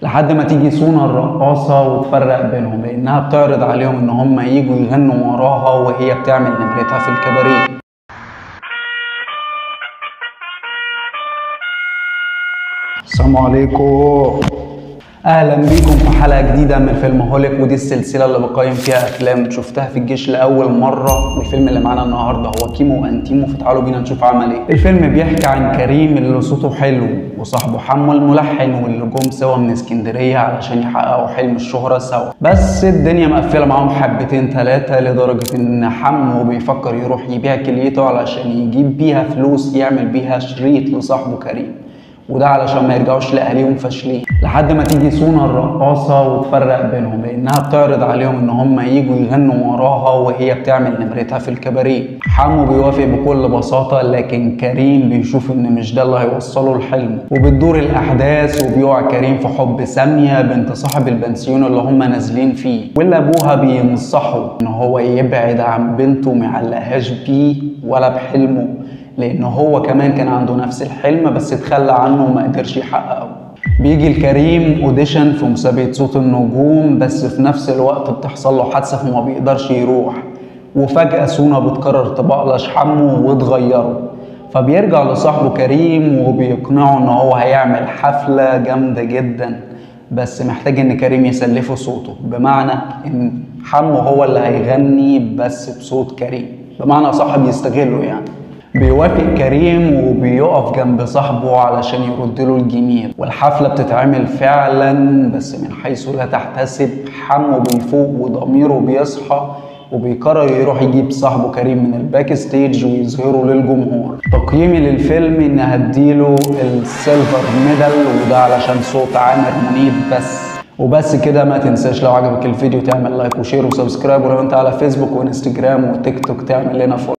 لحد ما تيجي سونا الرقاصة وتفرق بينهم، لأنها بتعرض عليهم إن هم يجوا يغنوا وراها وهي بتعمل نمرتها في الكباريه. السلام عليكم، اهلا بيكم في حلقة جديدة من فيلم هوليك، ودي السلسلة اللي بقيم فيها افلام شفتها في الجيش لاول مرة. والفيلم اللي معانا النهارده هو كيمو وانتيمو، فتعالوا بينا نشوف عمل ايه. الفيلم بيحكي عن كريم اللي صوته حلو وصاحبه حمو الملحن، واللي جم سوا من اسكندرية علشان يحققوا حلم الشهرة سوا، بس الدنيا مقفلة معاهم حبتين ثلاثة، لدرجة ان حمو بيفكر يروح يبيع كليته علشان يجيب بيها فلوس يعمل بيها شريط لصاحبه كريم، وده علشان ما يرجعوش لاهاليهم فاشلين. لحد ما تيجي سونا الرقاصه وتفرق بينهم، لانها بتعرض عليهم ان هم يجوا يغنوا وراها وهي بتعمل نمرتها في الكباريه. حمو بيوافق بكل بساطة، لكن كريم بيشوف ان مش ده اللي هيوصله لحلمه، وبتدور الاحداث وبيقع كريم في حب سامية بنت صاحب البنسيون اللي هم نازلين فيه، واللي ابوها بينصحه ان هو يبعد عن بنته وما يعلقهاش بيه ولا بحلمه، لان هو كمان كان عنده نفس الحلم بس اتخلى عنه وما قدرش يحققه. بيجي الكريم audition في مسابقة صوت النجوم، بس في نفس الوقت بتحصل له حادثة فما بيقدرش يروح، وفجأة سونا بتقرر تبقلش حمو وتغيره، فبيرجع لصاحبه كريم وبيقنعه ان هو هيعمل حفلة جامدة جدا، بس محتاج ان كريم يسلفه صوته، بمعنى ان حمو هو اللي هيغني بس بصوت كريم، بمعنى صاحب يستغله يعني. بيوافق كريم وبيقف جنب صاحبه علشان يرد له الجميل، والحفلة بتتعمل فعلا، بس من حيث لا تحتسب حمو بيفوق وضميره بيصحى، وبيقرر يروح يجيب صاحبه كريم من ال backstage ويظهره للجمهور. تقييمي للفيلم ان هديله ال silver medal، وده علشان صوت عامر منيب بس. وبس كده، ما تنساش لو عجبك الفيديو تعمل like و share و subscribe، ولو انت على فيسبوك وانستجرام وتيك توك تعمل لنا follow.